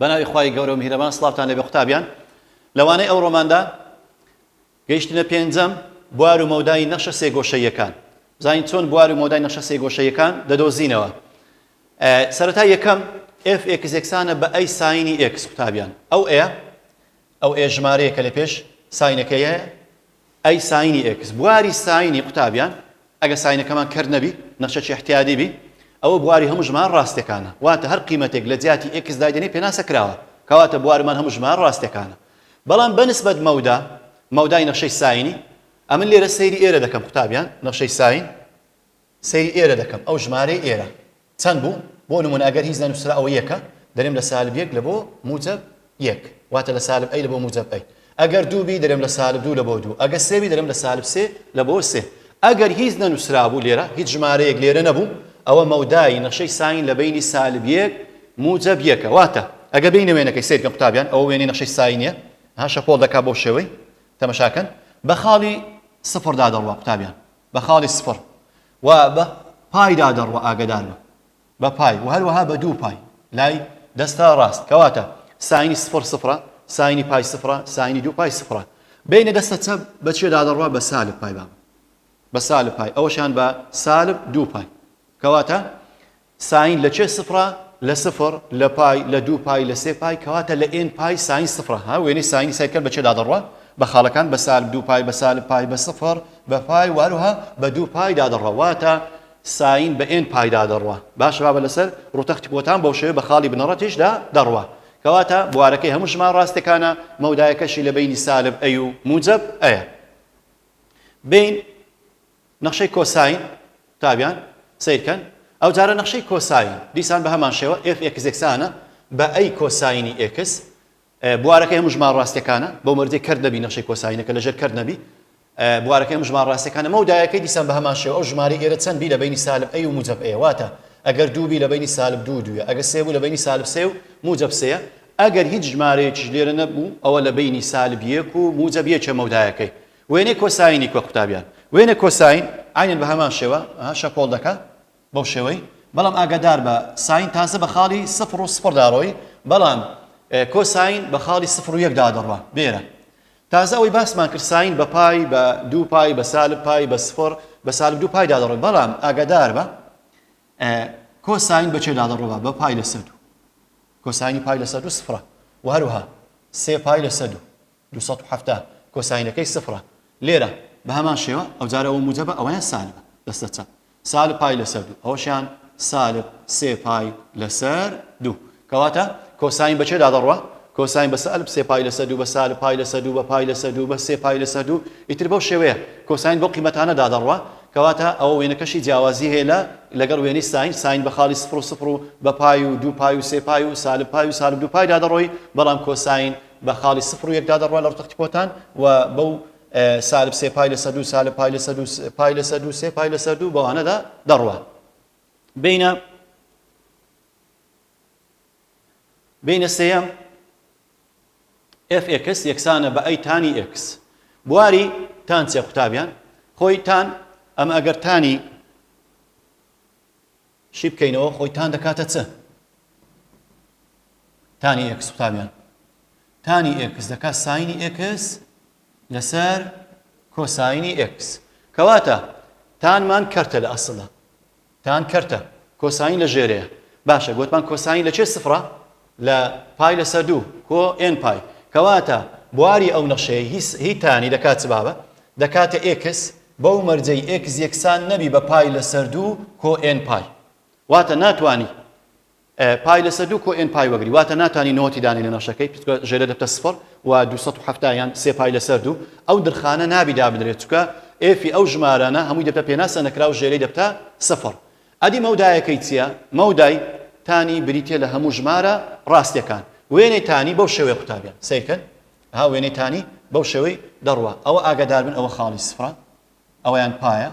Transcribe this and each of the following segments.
بەناوی خوای گەورە و میهرەبان سڵاوتان لێبێ قوتابیان لەوانەی ئەوڕۆماندا گەیشتنە پێنجەم بوار و مەودای نەخشە سێگۆشەییەکان بزانین چۆن بوار و مەودای نەخشە سێگۆشەیەکان دەدۆزینەوە سەرەتا یەکەم fx یەکسانە بە a ساینی x قوتابیان ئەو a ئەو a ژمارەیە کە لە پێش ساینەکەی هەیە a ساینی x بواری ساینی قوتابیان ئەگەر ساینەکەمان کەرت نەبی نەخشەکی احتیادی بی ئەوە بواری هەموو ژمارە ڕاستەکانە واتە هەر قیمەتێک لە جیاتی x دایدەنێ پێناسە کراوە کەواتە بوارمان هەموو ژمارە ڕاستەکانە بەڵام بەنسبەت مەودا مەودای نەخشەی ساینی ئەمن لێرە سەیری ئێرە دەکەم قوتابیان نەخشەی ساین سەیری ئێرە دەکەم ئەو ژمارەی ئێرە چەند بوو؟ بۆ نموونە ئەگەر هیچ نەنووسرا ئەوە یەکە، دەرێم لە سالب یەک لە بۆ موجەب یەک، واتە لە سالب a لە بۆ موجەب a. ئەگەر دوو بی دەرێم لە سالب دوو لە بۆ دوو، ئەگەر سێ بی دەرێم لە سالب سێ لە بۆ سێ. ئەگەر هیچ نەنووسرابوو لێرە، هیچ ژمارەیەک لێرە نەبوو، ئەوە مەودای نەخشەی ساین لە بەینی سالب یەک موجەب یەکە. واتە ئەگەر بێینە وێنەکەی سەیر کەن قوتابیان، ئەوە وێنەی نەخشەی ساینیە، ها شەپۆڵ دەکا بەو شێوەی، تەمەشا کەن، بە خاڵی سفردا دەڕوا قوتابیان. بە خاڵی سفر و بە پایدا دەڕوا ئاگەدار بە بە پای و هەروەها بە دوو پای لای دەستە ڕاست کەواتە ساینی سفر سفرە ساینی پای سفرە ساینی دوو پای سفرە بینە دەستە چەپ بە چێدا دەڕوا بە سالب پای بابە بە سالب پای ئەوەشیان بە سالب دوو پای کەواتە ساین لە چێ سفرە؟ لە سفر، لە پای، لە دوو پای، لە سێ پای، کەواتە لە n پای ساین سفرە. ها وێنەی ساینی سەیر کەن بە چێدا دەڕوا؟ بە خاڵەکان بە سالب دوو پای، بە سالب پای، بە سفر، بە پای و هەروەها بە دوو پای دا دەڕوا. واتە ساین بە n پای دا دەڕوا. باشە بابە لەسەر ڕووتەختی کۆتان بەو شێوەیە بە خاڵی بنەڕەتیش دا دەڕوا. کەواتە بوارەکەی هەموو ژمارە ڕاستەکانە، مەودایەکەشی لە بەینی سالب a و موجەب a یە. بین نەخشەی کۆساین قوتابیان سەیرکەن ئەوجارە نەخشەی کۆساین دیسان بە هەمان شێوە f x یەکسانە بە a کۆساینی x بوارەکەی هەموو ژمارە ڕاستەکانە بەو مەرجەی کەرت نەبی نەخشەی کۆساینەکە لەژێر کەرت نەبی بوارەکەی هەموو ژمارە ڕاستەکانە مەودایەکەی دیسان بە هەمان شێوە ئەو ژمارەی ئێرە چەند بی لە بەینی سالب a و موجەب a واتە ئەگەر دوو بی لە بەینی سالب دوو دووە ئەگەر سێ بوو لە بەینی سالب سێ و موجەب سێیە ئەگەر هیچ ژمارەیەکیش لێرە نەبوو ئەوە لە بەینی سالب یەک و موجەب یەکە مەودایەکەی وێنەی کۆساینی کوە قوتابیان؟ وێنە کۆساین عەینەن بە هەمان شێوە شەپۆڵ دەکا بەو شێوەی بەڵام ئاگادار بە ساین تازە بە خاڵی سفر و سفر داڕۆی بەڵام کۆساین بە خاڵی سفر و یەک دادەڕوا بێرە تازە ئەوەی باسمان کرد ساین بە پای بە دوو پای بە سالب پای بە سفر بە سالب دوو پای دادەڕۆی بەڵام ئاگادار بە کۆساین بە چێ دادەڕۆ بە پای لەسەر دوو کۆساینی پای لەسەر دوو سفرە و هەروەها سێ پای لەسەر دوو 270 کۆساینەکەی سفرە لێرە بە هەمان شێوە ئەوجارە ئەوە موجەبە ئەوەیان سالبە دەستە چەپ سالب پای لەسەر دوو ئەوەشیان سالب سێ پای لەسەر دوو کەواتە کۆساین بە چێدا دەڕوا کۆساین بە سالب سێ پای لەسەر دوو بە سالب پای لەسەر دوو بە پای لەسەر دوو بە سێ پای لەسەر دوو ئیتر بەو شێوەیە کۆساین بەو قیمەتانە دادەڕوا کەواتە ئەوە وێنەکەشی جیاوازی هەیە لە لەگەڵ وێنەی ساین ساین بە خاڵی سفر و سفر و بە پای و دوو پای و سێ پای و سالب پای و سالب دوو پای دادەڕۆی بەڵام کۆساین بە خاڵی سفر و یەکدا دەڕوا لە ڕووتەختی کۆتان و بەو سالب سێ پای لەسەر دوو سالب پای لەسەر دوو پای لەسەر دوو سێ پای لەسەر دوو بەوانەدا دەڕوا بینە بینە سێیەم fx یەکسانە بە a تانی x بواری تان چیە قوتابیان خۆی تان ئەمە ئەگەر تانی شی بکەینەوە خۆی تان دەکاتە چ؟ تانی x قوتابیان تانی x دەکات ساینی x لەسەر کۆساینی x کەواتە تانمان کەرتە لە ئەسڵە تان کەرتە کۆساین لە ژێرەیە باشە گوتمان کۆساین لە چێ سفرە لە پای لەسەر دوو کۆ n پای کەواتە بواری ئەو نەخشەیە هی تانی دەکات چ بابە دەکاتە x بەو مەرجەی x یەکسان نەبی بە پای لەسەر دوو کۆ n پای واتە ناتوانی پای لەسەر دوو کۆ n پای وەگری واتە ناتوانی نۆتی دانی لە نەخشەکەی چونکە ژێرە دەبتە سفر و 270 یان سێ پای لەسەر دوو ئەو نرخانە نابی دابنرێت چونکە f ی ئەو ژمارانە هەمووی دەبتە پێناسە نەکراو ژێرەی دەبتە سفر ئەدی مەودایەکەی چیە؟ مەودای تانی بریتیە لە هەموو ژمارە ڕاستیەکان. وێنەی تانی بەو شێوەیە قوتابیان سەیرکەن ها وێنەی تانی بەو شێوەی دەڕوا ئەوە ئاگادار بن ئەوە خاڵی سفرە ئەوەیان پایە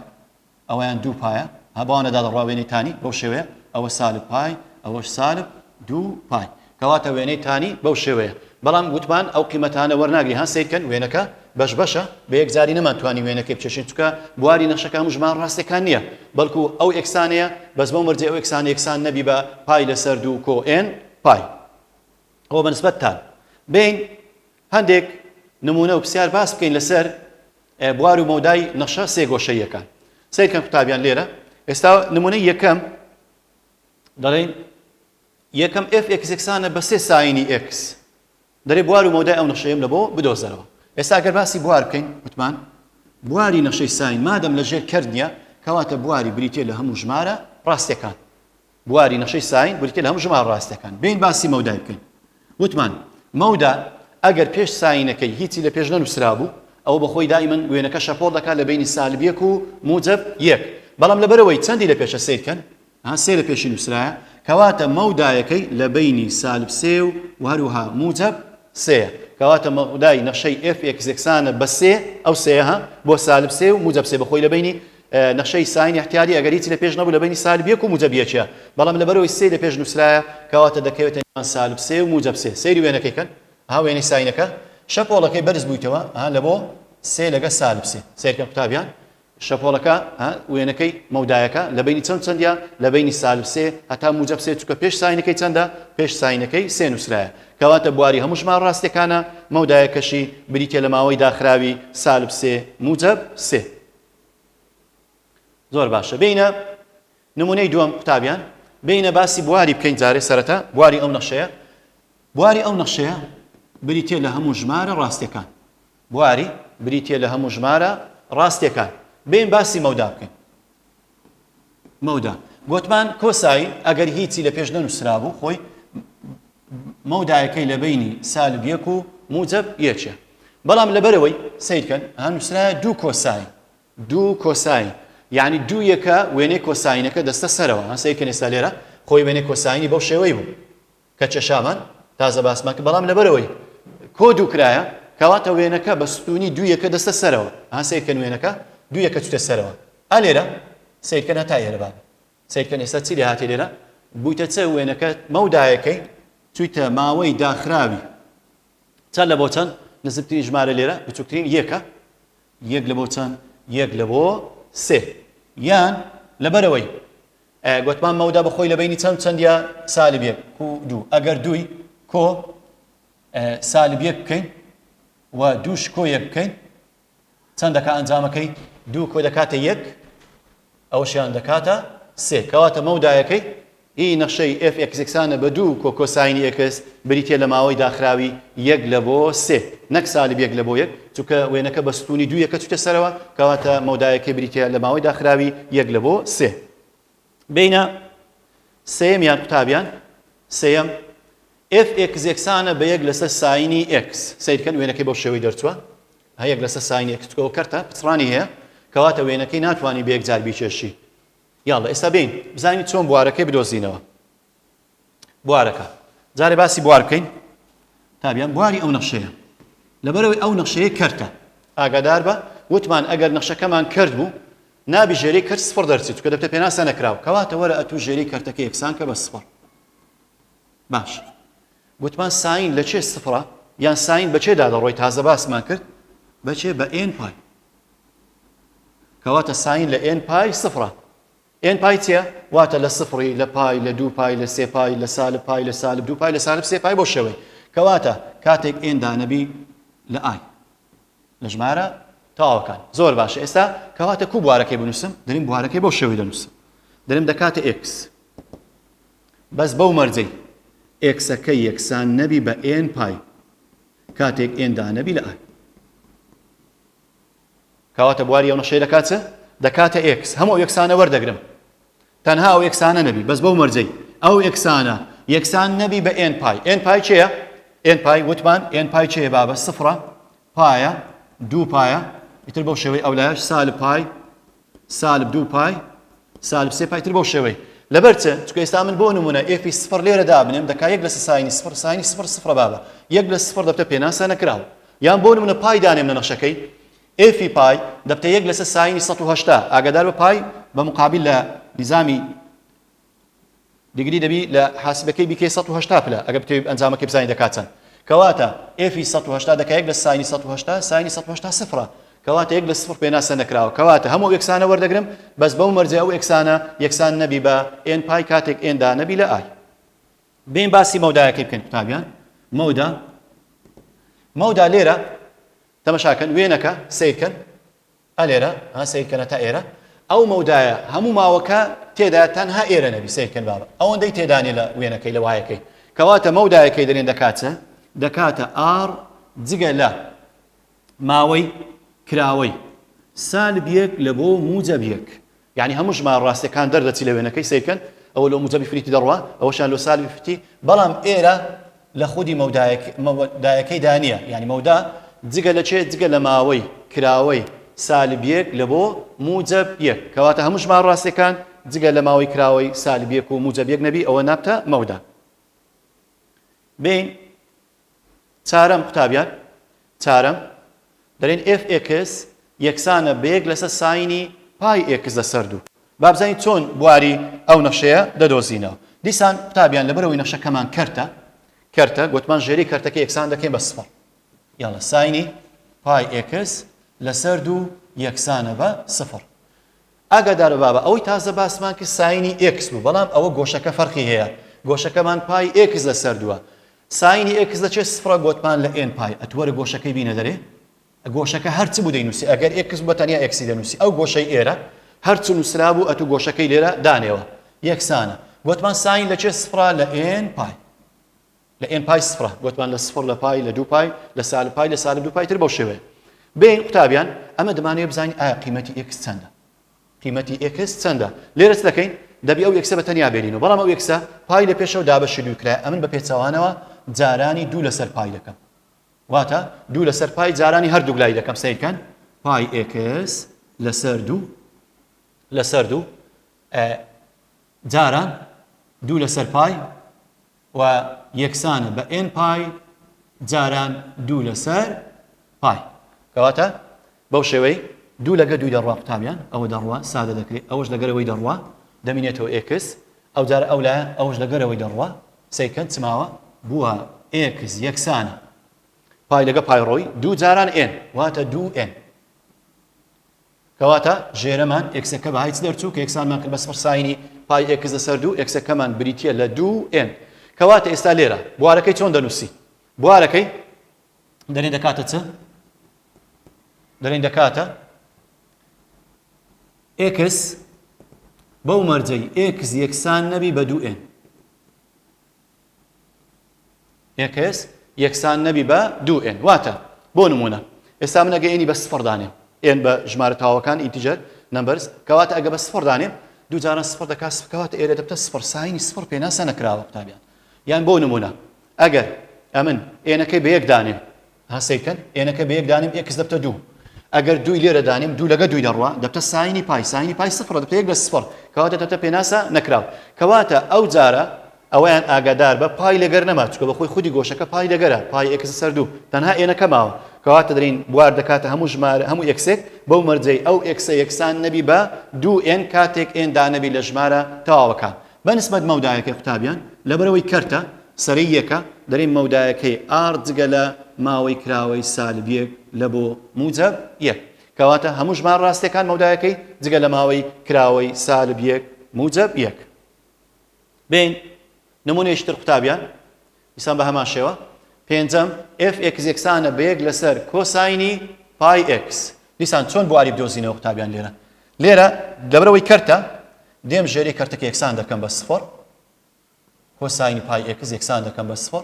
ئەوەیان دوو پایە ها بەوانەدا دەڕوا وێنەی تانی بەو شێوەیە ئەوە سالب پای ئەوەش سالب دوو پای کەواتە وێنەی تانی بەو شێوەیە بەڵام وتمان ئەو قیمەتانە وەرناگری ها سەیرکەن وێنەکە بەش بەشە بە یەکجاری نەمانتوانی وێنەکەی بکێشین چونکە بواری نەخشەکە هەموو ژمارە ڕاستەکان نییە بەڵکو ئەو x انەیە بەس بەو مەرجەی ئەو x انە یەکسان نەبی بە پای لەسەر دوو کۆ n پای. ئەوە بەنسبەتتان بین هەندێک نمونە و پرسیار باس بکەین لەسەر بوار و مەودای نەخشە سێگۆشەیەکان. سەیرکەن قوتابیان لێرە ئێستا نمونەی یەکەم دەڵێین یەکەم f x یەکسانە بە سێ ساینی x دەرێ بوار و مەودای ئەو نەخشەیەم لە بۆ بدۆزەرەوە. ئێستا گەر باسی بوار بکەین وتمان بواری نەخشەی ساین مادەم لە ژێر کەرت نییە کەواتە بواری بریتە لە هەموو ژمارە ڕاستەکان. بواری نەخشەی ساین بریتیە لە هەموو ژمارە ڕاستەکان. بێین باسی مەودای بکەین. وتمان مەودا ئەگەر پێش ساینەکەی هیچی لە پێش نەنووسرابوو ئەوە بە خۆی دائیمەن وێنەکە شەپۆڵ دەکات لە بەینی سالب یەک و موجەب یەک. بەڵام لەبەرئەوەی چەندی لە پێشە سەیر کەن ها سێ لە پێشی نووسرایە کەواتە مەودایەکەی لە بەینی سالب سێ و و هەروەها موجەب سێیە. کەواتە مەودای نەخشەی f x یەکسانە بە سێ ئەو سێیە ها بۆ سالب سێ و موجەب سێ بە خۆی لە بەینی نەخشەی ساین احتیالی ئەگەر هیچی لە پێش نەبوو لە بەینی سالب یەک و موجەب یەکە بەڵام لەبەرئەوەی سێی لە پێش نووسرایە کەواتە دەکەوێتە نێوان سالب سێ و موجەب سێ سەیری وێنەکەی کەن ها وێنەی ساینەکە شەپۆڵەکەی بەرز بوویتەوە ها لە بۆ سێ لەگە سالب سێ سەیرکەن قوتابیان شەپۆڵەکە ها وێنەکەی مەودایەکە لە بەینی چەند چەندە لە بەینی سالب سێ هەتا موجەب سێ چونکە پێش ساینەکەی چەندە پێش ساینەکەی سێ نووسرایە کەواتە بواری هەموو ژمارە ڕاستیەکانە مەودایەکەشی بریتیە لە ماوەی داخراوی سالب سێ موجەب سێ زۆر باشە بینە نمونەی دووەم قوتابیان بینە باسی بواری بکەین جارێ سەرەتا بواری ئەو نەخشەیە بواری ئەو نەخشەیە بریتە لە هەموو ژمارە ڕاستەکان بواری بریتە لە هەموو ژمارە ڕاستەکان بین باسی مەودا بکەین مەودا گوتمان کۆساین ئەگەر هیچی لە پێش نەنووسرابوو خۆی مەودایەکەی لە بەینی سالب یەک و موجەب یەکە بەڵام لەبەرەوەی سەیرکەن ها نووسرایە دوو کۆساین دوو کۆساین یعنی دوو یەکە وێنەی کۆساینەکە دەستە سەرەوە ها سەیرکەن ئێستا لێرە خۆی وێنەی کۆساینی بەو شێوەی بوو کە کێشامان تازە باسمان کرد بەڵام لەبەرەوەی کۆ دوو کرایە کەواتە وێنەکە بە ستونی دوو یەکە دەستە سەرەوە ها سەیرکەن وێنەکە دوو یەکە چوتە سەرەوە ئا لێرە سەیرکەن هەتا ئێرە بابە سەیرکەن ئێستا چی لێهاتێ لێرە بوویتە چ وێنەکە مەودایەکەی چوویتە ماوەی داخراوی چەند لە بۆ چەند نزمترین ژمارە لێرە بچووکترین یەکە یەک لە بۆ چەند یەک لە بۆ سێ یان لەبەرەوەی گوتمان مەودا بەخۆی لە بینی چەند چەندە سالب یەک و دوو ئەگەر دووی کۆ سالب یەک بکەین و دووش کۆ یەک بکەین چەند دەکا ئەنجامەکەی؟ دوو کۆ دەکاتە یەک ئەوەشیان دەکاتە سێ کەواتە مەودایەکەی ئی نەخشەی f x یەکسانە بە دوو کۆ کۆساینی x بریتیە لە ماوەی داخراوی یەک لە بۆ سێ نەک سالب یەک لە بۆ یەک چونکە وێنەکە بە ستونی دوو یەکە چوتە سەرەوە کەواتە مەودایەکەی بریتیە لە ماوەی داخراوی یەک لە بۆ سێ بینە سێیەمیان قوتابیان سێیەم f x یەکسانە بە یەک لەسەر ساینی x سەیرکەن وێنەکەی بەو شێوەی دەرچووە هە یەک لەسەر ساینی x چکەوە کەرتە پچڕانی هەیە کەواتە وێنەکەی ناتوانانی بە یەکجار بیکێشی یاڵە ئێستا بین بزانین چۆن بوارەکەی بدۆزینەوە بوارەکە جارێ باسی بوار بکەین تابیان بواری ئەو نەخشەیە لەبەرەوەی ئەو نەخشەیە کەرتە ئاگادار بە وتمان ئەگەر نەخشەکەمان کەرت بوو نابی ژێرەی کەرت سفر دەرچێت چونکە دەبتە پێناسە نەکراو کەواتە وەرە ئەتوو ژێرەی کەرتەکە یەکسان کە بە سفر باش گوتمان ساین لە چێ سفرە یان ساین بە چێدا دەڕۆی تازە باسمان کرد بەچێ بە n پای کەواتە ساین لە n پای سفرە n پای چیە؟ واتە لە سفری، لە پای، لە دوو پای، لە سێ پای، لە سالب پای، لە سالب دوو پای، لە سالب سێ پای بەو شێوەی. کەواتە کاتێک n دانەبی لە i لە ژمارە تەواوەکان. زۆر باشە ئێستا کەواتە کو بوارەکەی بنووسم؟ دەریم بوارەکەی بەو شێوەی دەنووسم. دەرم دەکاتە x بەس بەو مەرجەی x ەکەی یەکسان نەبی بە n پای کاتێک n دانەبی لە i. کەواتە بواری ئەو نەخشەیە دەکات چ؟ دەکاتە x هەموو ئەو x انە وەردەگرم تەنها ئەو x انە نەبی بەس بەو مەرجەی ئەو x انە یەکسان نەبی بە n پای n پای چییە؟ n پای وتمان n پای چییە بابە سفرە پایە دوو پایە ئیتر بەو شێوەی ئەولایش سالب پای سالب دوو پای سالب سێ پای تر بەو شێوەی لەبەر چ چونکە ئێستا من بۆ نمونە f ی سفر لێرە دابنێم دەکا یەک لەسەر ساینی سفر ساینی سفر سفرە بابە یەک لە سفر دەبتە پێناسە نەکراو یان بۆ نمونە پای دانێم لە نەخشەکەی f ی پای دەبتە یەک لەسەر ساینی 180 ئاگادار بە پای بە مقابل لە نیزامی degree دەبی لە حاسبەکەی بیکەی 180 پلە ئەگەر بتەوێت ئەنجامەکەی بزانی دەکات چەند کەواتە f ی 180 دەکا یەک لە ساینی 180 ساینی 180 سفرە کەواتە یەک لە سفر پێناسە نەکراوە کەواتە هەموو x انە وەردەگرم بەس بەو مەرجە ئەو x انە یەکسان نەبی بە n پای کاتێک n دانەبی لە i بین باسی مەودایەکەی بکەین قوتابیان. مەودا مەودا لێرە تەمەشاکەن وێنەکە سیرکەن ئەلێرە ها سیرکەنە تا ئێرە ئەو مەودایە هەموو ماوەکە تێدا تەنها ئێرە نەبی سیرکەن بابە ئەوەندەی تێدانێ لە وێنەکەی لە وایەکەی کەواتە مەودایەکەی دەرێن دەکاتە دەکاتە R جگە لە ماوەی کراوەی سالب یەک لە بۆ موجەب یەک یعنی هەموو ژمارە ڕاستەکان دەردەچی لە وێنەکەی سەیرکەن ئەوە لۆ موجەبی فریتی دەڕوا ئەوەشان لۆ سالبی فریتی بەڵام ئێرە لە خودی مەودایەکەیدا نییە یعنی مەودا جگە لە چێ جگە لە ماوەی کراوەی سالب یەک لە بۆ موجەب یەک کەواتە هەموو ژمارە ڕاستەکان جگە لە ماوەی کراوەی سالب یەک و موجەب یەک نەبی ئەوە نابتە مەودا بین چارەم قوتابیان چارەم دەرێن f x یەکسانە بە یەک لەسەر ساینی پای x لەسەر دوو با بزانین چۆن بواری ئەو نەخشەیە دەدۆزینەوە دیسان قوتابیان لەبەرەوەی نەخشەکەمان کەرتە کەرتە گوتمان ژێری کەرتەکە یەکسان دەکەین بە سفر یاڵە ساینی پای x لەسەر دوو یەکسانە بە سفر ئاگاداربە بابە ئەوەی تازە باسمان کرد ساینی x بوو بەڵام ئەوە گۆشەکە فەرقی هەیە گۆشەکەمان پای x لەسەر دووە ساینی x لە چێ سفرە گۆتمان لە n پای ئەتوەرە گۆشەکەی بینە دەرێ گۆشەکە هەر چ بوو دەینوسی ئەگەر x بوو تەنیا x ی دەنووسی ئەو گۆشەی ئێرە هەر چ نووسرا بوو ئەتو گۆشەکەی لێرە دانێوە یەکسانە گۆتمان ساین لە چێ سفرە لە n پای لە n پای سفرە گۆتمان لە سفر لە پای لە دوو پای لە سالب پای لە سالب دوو پای تر بەو شێوەیە بێین قوتابیان ئەمە دەمانەوێت بزانین ئایا قیمەتی x چەندە قیمەتی x چەندە لێرە چ دەکەین دەبی ئەو x ە بە تەنیا بێنین و بەڵام ئەو x ە پای لە پێشەوە دابەشی دوو کرایە ئەمن بە پێچەوانەوە جارانی دوو لەسەر پای دەکەم واتە دوو لەسەر پای جارانی هەردوو لای دەکەم سەیرکەن پای x لەسەر دوو لەسەر دوو جاران دوو لەسەر پای و یەکسانە بە n پای جاران دوو لەسەر پای. کەواتە بەو شێوەی دوو لەگە دووی دەڕوا قوتابیان ئەوە دەڕوا سادە دەکرێت ئەوەش لەگەرەوەی دەڕوا دەمینێتەوە x ئەو جارە ئەو لایە ئەوەش لەگەرەوەی دەڕوا سەیکەن چماوە بووە x یەکسانە پای لەگە پای ڕۆی دوو جاران n واتە دوو n کەواتە ژێرەمان x ەکە بەهای چ دەرچوو کە یەکسانمان کرد بە سفر ساینی پای x لەسەر دوو x ەکەمان بریتییە لە دوو n کەواتە ئێستا لێرە بوارەکەی چۆن دەنووسی بوارەکەی دەرێن دەکاتە چ دەرێن دەکاتە x بەو مەرجەی x یەکسان نەبی بە دوو n x یەکسان نەبی بە دوو n واتە بۆ نمونە ئێستا من ئەگە n ی بە سفر دانێم n بە ژمارە تەواوەکان integer numbers کەواتە ئەگە بە سفر دانێم دوو جاران سفر دەکات سفر کەواتە ئێرە دەبتە سفر ساینی سفر پێناسە نەکراوە قوتابیان یان بۆ نمونە ئەگەر ئەمن n ەکەی بە یەک دانێم ها سەیرکەن n ەکە بە یەک دانێم x دەبتە دوو ئەگەر دووی لێرە دانێم دوو لەگە دووی دەڕوا دەبتە ساینی پای ساینی پای سفرە دەبتە یەک لە سفر کەواتە دەبتە پێناسە نەکراو کەواتە ئەو جارە ئەوەیان ئاگادار بە پای لەگەر نەما چکە بەخۆی خودی گۆشەکە پای لەگەرە پای x سەر دوو تەنها n ەکە ماوە کەواتە دەرین بوار دەکاتە هەموو ژمارە هەموو x ێک بەو مەرجەی ئەو x ە یەکسان نەبی بە دوو n کاتێک n دانەبی لە ژمارە تەواوەکان بە نسبەت مەودایەکەی قوتابیان، لەبەرئەوەی کەرتە، سەرەی یەکە، دەرێین مەودایەکەی R جگە لە ماوەی کراوەی سالب یەک لە بۆ موجەب یەک. کەواتە هەموو ژمارە ڕاستیەکان مەودایەکەی جگە لە ماوەی کراوەی سالب یەک موجەب یەک. بێین نمونەیەکی تر قوتابیان، دیسان بە هەمان شێوە. پێنجەم، f x یەکسانە بە یەک لەسەر کۆساینی پای x. دیسان چۆن بواری بدۆزینەوە قوتابیان لێرە؟ لێرە لەبەرئەوەی کەرتە، دێم ژێرەی کەرتەکە یەکسان دەکەم بە سفر، کۆساینی پای x یەکسان دەکەم بە سفر.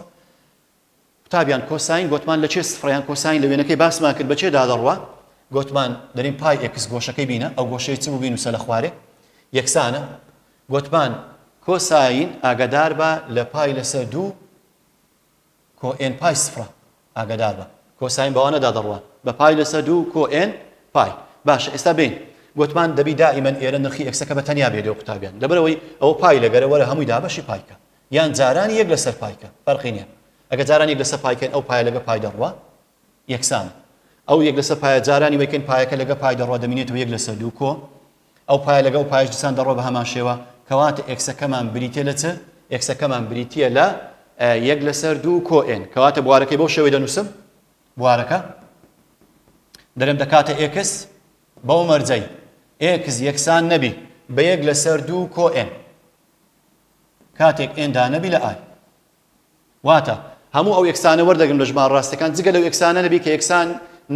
قوتابیان کۆساین گۆتمان لە چێ سفرە یان کۆساین لە وێنەکەی باسمان کرد بە چێ دادەڕوا؟ گۆتمان دەرین پای x گۆشەکەی بینە، ئەو گۆشەی چ بوو بینوسە لە خوارێ یەکسانە. گۆتمان کۆساین ئاگادار بە لە پای لەسەر دوو کۆ n پای سفرە ئاگادار بە کۆساین بەوانەدا دەڕوا بە پای لەسەر دوو کۆ n پای باشە ئێستا بین گوتمان دەبی دائیمەن ئێرە نرخی x ەکە بە تەنیا بێ لێو قوتابیان لەبەرەوەی ئەوە پای لەگەرە وەرە هەمووی دابەشی پایکە یان جارانی یەک لەسەر پایکە فەرقی نییە ئەگە جاران یەک لەسەر پایکەن ئەو پایە لەگە پای دەڕوا یەکسانە ئەو یەک لەسەر پایە جارانی وەیکەین پایەکە لەگە پای دەڕوا دەمینێتەوە یەک لەسەر دوو کۆ ئەو پایە لەگە ئەو پایەش دیسان دەڕوا بە هەمان شێوە کەواتە x ەکەمان بریتە لە چ x ەکەمان بریتە لە یەک لەسەر دوو کۆ n کەواتە بوارەکەی بەو شێوەی دەنووسم بوارەکە دەرم دەکاتە x بەو مەرجەی x یەکسان نەبی بە یەک لەسەر دوو کۆ n کاتێک n دانەبی لە I واتە. هەموو ئەو x انە وەردەگرم لە ژمارە ڕاستەکان جگە لەو x انە نەبی کە یەکسان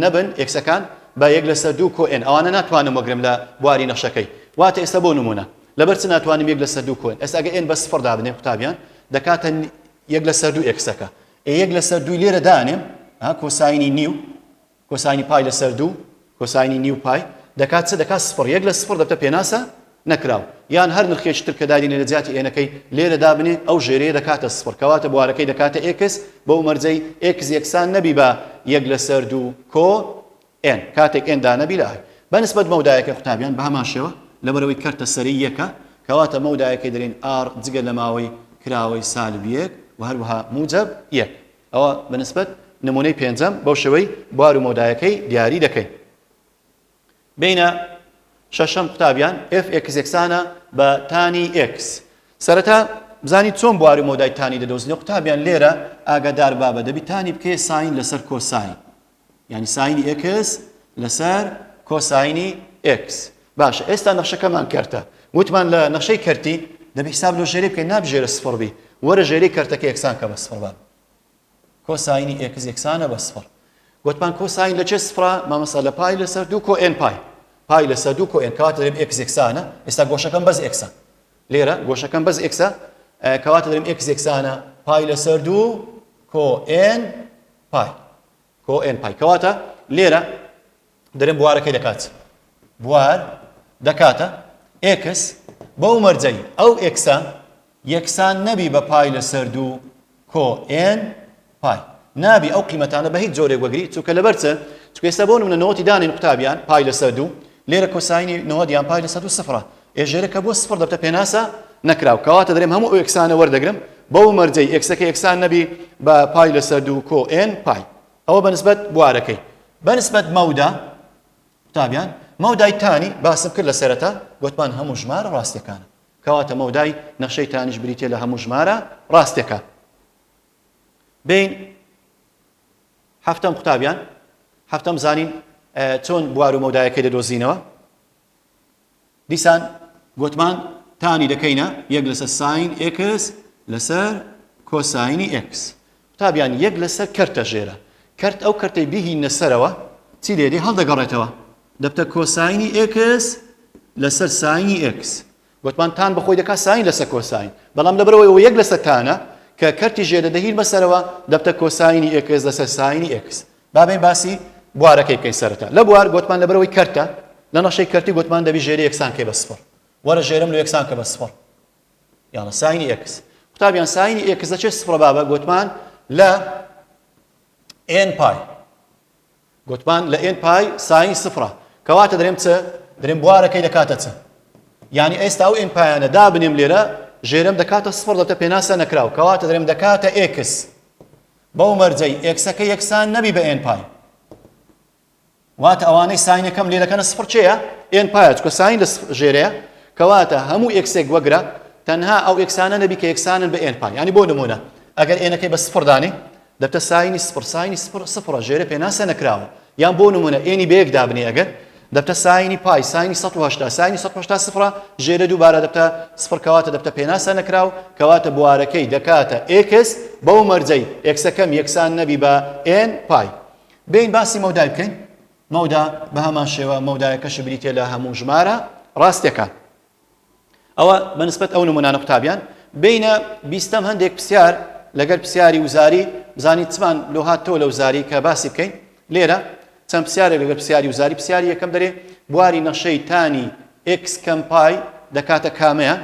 نەبن x ەکان بە یەک لەسەر دوو کۆ n ئەوانە ناتوانم وەگرم لە بواری نەخشەکەی واتە ئێستا بۆ نمونە لەبەر چ ناتوانم یەک لەسەر دوو کۆ n ئێستا ئەگەر n بە سفر دابنێم قوتابیان دەکاتە یەک لەسەر دوو x ەکە ئێ یەک لەسەر دووی لێرە دانێم ها کۆساینی نیو کۆساینی پای لەسەر دوو کۆساینی نیو پای دەکات چ دەکات سفر یەک لە سفر دەبتە پێناسە نەکراو یان هەر نرخێکی تر کە دادینێ لە جیاتی n ەکەی لێرە دابنێ ئەو ژێرەیە دەکاتە سفر کەواتە بوارەکەی دەکاتە x بەو مەرجەی x یەکسان نەبی بە یەک لەسەر دوو کۆ n کاتێک n دانەبی لە i بە نسبەت مەودایەکەی قوتابیان بە هەمان شێوە لەبەرئەوەی کەرتە سەرەی یەکە کەواتە مەودایەکەی دەرێین R جگە لە ماوەی کراوەی سالب یەک و هەروەها موجەب یەک ئەوە بە نسبەت نمونەی پێنجەم بەو شێوەی بوار و مەودایەکەی دیاری دەکەین. بینە شەشەم قوتابیان f x یەکسانە بە تانی x سەرەتا بزانین چۆن بوار و مەودای تانی دەدۆزینەوە قوتابیان لێرە ئاگادار بابە دەبی تانی بکەیە ساین لەسەر کۆساین یعنی ساینی x لەسەر کۆساینی x باشە ئێستا نەخشەکەمان کەرتە وتمان لە نەخشەی کەرتی دەبی حساب لۆ ژێرەی بکەین نابژێرە سفر بی وەرە ژێرەی کەرتەکە یەکسان کە بە سفر باب کۆساینی x یەکسانە بە سفر گوتمان کۆساین لە چێ سفرە مامەسا لە پای لەسەر دوو کۆ n پای پای لەسەر دوو کۆ n کەواتە دەرێم x یەکسانە ئێستا گۆشەکەم بەس x ە لێرە گۆشەکەم بەس x ە کەواتە دەرێم x یەکسانە پای لەسەر دوو کۆ n پای کۆ n پای کەواتە لێرە دەرێم بوارەکەی دەکات بوار دەکاتە x بەو مەرجەی ئەو x ە یەکسان نەبی بە پای لەسەر دوو کۆ n پای نابی ئەو قیمەتانە بە هیچ جۆرێک وەگری چونکە لەبەر چ چونکە ئێستا بۆ نمونە نەوەتی دانین قوتابیان پای لەسەر دوو لێرە کۆساینی نەوەد یان پای لەسەر دوو سفرە ئێژێرە کە بۆ سفر دەبتە پێناسە نەکراو کەواتە دەرێم هەموو ئەو x انە وەردەگرم بەو مەرجەی x ەکە یەکسان نەبی بە پای لەسەر دوو کۆ n پای ئەوە بەنسبەت بوارەکەی بەنسبەت مەودا قوتابیان مەودای تانی باسم کرد لە سەرەتا گوتمان هەموو ژمارە ڕاستیەکانە کەواتە مەودای نەخشەی تانیش بریتە لە هەموو ژمارە ڕاستیەکان بین هەفتەم قوتابیان هەفتەم زانین چۆن بوار و مەودایەکەی دەدۆزینەوە دیسان گۆتمان تانی دەکەینە یەک لەسەر ساین x لەسەر کۆساینی x. قوتابیان یەک لەسەر کەرتە ژێرە کەرت ئەو کەرتەی بیهیننە سەرەوە چی لێ دێ هەڵدەگەڕێتەوە دەبتە کۆساینی x لەسەر ساینی x. گۆتمان تان بەخۆی دەکات ساین لەسەر کۆساین بەڵام لەبەرئەوەی ئەوە یەک لەسەر تانە کە کەرتی ژێرە دەهینمە سەرەوە دەبتە کۆساینی x لەسەر ساینی x. با بێین باسی بوارەکەی بکەین سەرەتا لە بوار گۆتمان لەبەرەوەی کەرتە لە نەخشەی کەرتی گۆتمان دەبی ژێرە یەکسان کەی بە سفر وەرە ژێرم لۆ یەکسان کە بە سفر یاڵە ساینی x قوتابیان ساینی x لە چێ سفرە بابە گۆتمان لە n پای گۆتمان لە n پای ساین سفرە کەواتە دەرێم چ دەرێم بوارەکەی دەکاتە چ یعنی ئێستا ئەو n پایانە دابنێم لێرە ژێرم دەکاتە سفر دەبتە پێناسە نەکراو کەواتە دەرێم دەکاتە x بەو مەرجەی x ەکە یەکسان نەبی بە n پای واتە ئەوانەی ساینەکەم لێ دەکەنە سفر چێە n پایە چکە ساین لە ژێرەیە کەواتە هەموو x ێک وەگرە تەنها ئەو x انە نەبی کە یەکسانن بە n پای ینی بۆ نمونە ئەگەر n ەکەی بە سفر دانی دەبتە ساینی سفر ساینی سفر سفرە ژێرە پێناسە نەکراوە یان بۆ نمونە n ی بە یەک دابنێ ئەگەر دەبتە ساینی پای ساینی 180 ساینی 180 سفرە ژێرە دووبارە دەبتە سفر کەواتە دەبتە پێناسە نەکراو کەواتە بوارەکەی دەکاتە x بەو مەرجەی x ەکەم یەکسان نەبی بە n پای بین باسی مەودای بکەین مەودا بە هەمان شێوە مەودایەکەشی بریتە لە هەموو ژمارە ڕاستەکان ئەوە بە نسبەت ئەو نمونانە قوتابیان بینە بیستەم هەندێک پرسیار لەگەر پرسیاری وزاری بزانین چمان لۆ هاتەوە لە وزاری کە باسی بکەین لێرە چەند پرسیارێک لەگەر پرسیاری وزاری پرسیاری یەکەم دەرێ بواری نەخشەی تانی x کەم پای دەکاتە کامەیان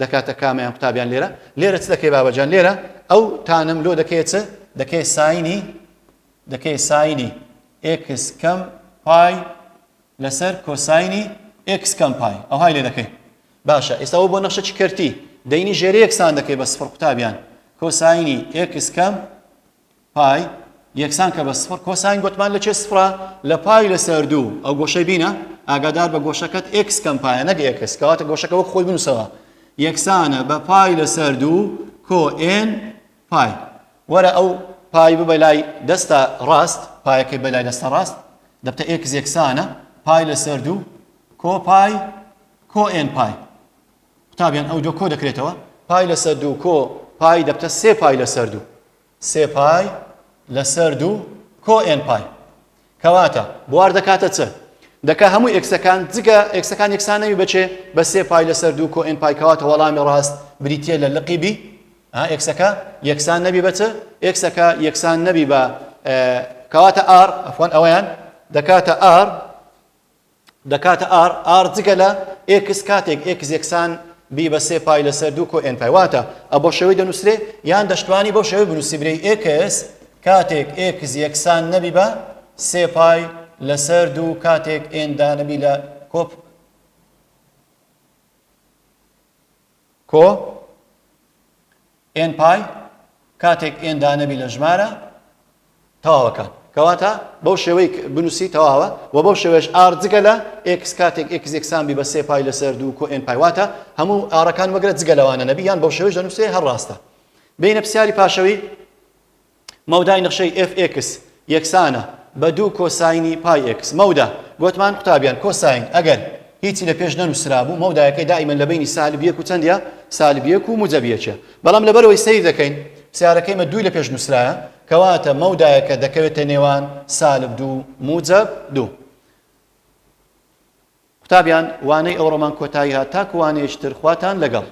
دەکاتە کامەیان قوتابیان لێرە لێرە چ دەکەی بابەجان لێرە ئەو تانم لۆ دەکەیە چ دەکەی ساینی دەکەی ساینی x کەم پای لەسەر کۆساینی x کەم پای ئەوهای لێ دەکەی باشە ئێستا ئەوە بۆ نەخشە چ کەرتی دەینی ژێرە یەکسان دەکەی بە سفر قوتابیان کۆساینی x کەم پای یەکسان کە بە سفر کۆساین گوتمان لە چێ سفرە لە پای لەسەر دوو ئەو گۆشەی بینە ئاگادار بە گۆشەکەت x کەم پایە نەک x کەواتە گۆشەکە وەک خۆی بنووسەوە یەکسانە بە پای لەسەر دوو کۆ n پای وەرە ئەو پای ببە لای دەستە ڕاست پایەکەی بە لای دەستە ڕاست دەبتە x یەکسانە پای لەسەر دوو کۆ پای کۆ n پای قوتابیان ئەو دوو کۆ دەکرێتەوە پای لەسەر دوو کۆ پای دەبتە سێ پای لەسەر دوو. سێ پای لەسەر دوو کۆ n پای. کەواتە بوار دەکاتە چ؟ دەکا هەموو x ەکان جگە x ەکان یەکسان نەبی بە چێ؟ بە سێ پای لەسەر دوو کۆ n پای کەواتە وەڵامی ڕاست بریتییە لە لقی B ها x ەکە یەکسان نەبی بە چ؟ x ەکە یەکسان نەبی بە کەواتە R عەفوەن ئەوەیان دەکاتە R دەکاتە R، R جگە لە x کاتێک x یەکسان بی بە سێ پای لەسەر دوو کۆ n پای واتە ئە بۆ شێوەی دەنووسرێ یان دەشتوانی بەو شێوەی بنووسی برێی x کاتێک x یەکسان نەبی بە سێ پای لەسەر دوو کاتێک n دانەبی لە کۆپ کۆ n پای کاتێک n دانەبی لە ژمارە تەواوەکان کەواتە بەو شێوەی بنووسی تەواوە و بەو شێوەیەش R جگە لە x کاتێک x یەکسان بی بە سێ پای لەسەر دوو کۆ n پای واتە هەموو R ەکان وەگرە جگە لەوانە نەبی یان بەو شێوەیش دەنووسێ هەر ڕاستە بینە پرسیاری پاشەوی مەودای نەخشەی f x یەکسانە بە دوو کۆساینی پای x مەودا گۆتمان قوتابیان کۆساین ئەگەر هیچی لە پێش نەنووسرابوو مەودایەکەی دائیمەن لە بەینی سالب یەک و چەندە سالب یەک و موجەب یەکە بەڵام لەبەرەوەی سەیر دەکەین پرسیارەکەی مە دووی لە پێش نووسرایە کەواتە مەودایەکە دەکەوێتە نێوان سالب دوو موجەب دوو قوتابیان وانەی ئەوڕۆمان کۆتایی هات تاکو وانەیەکی تر خواتان لەگەڵ.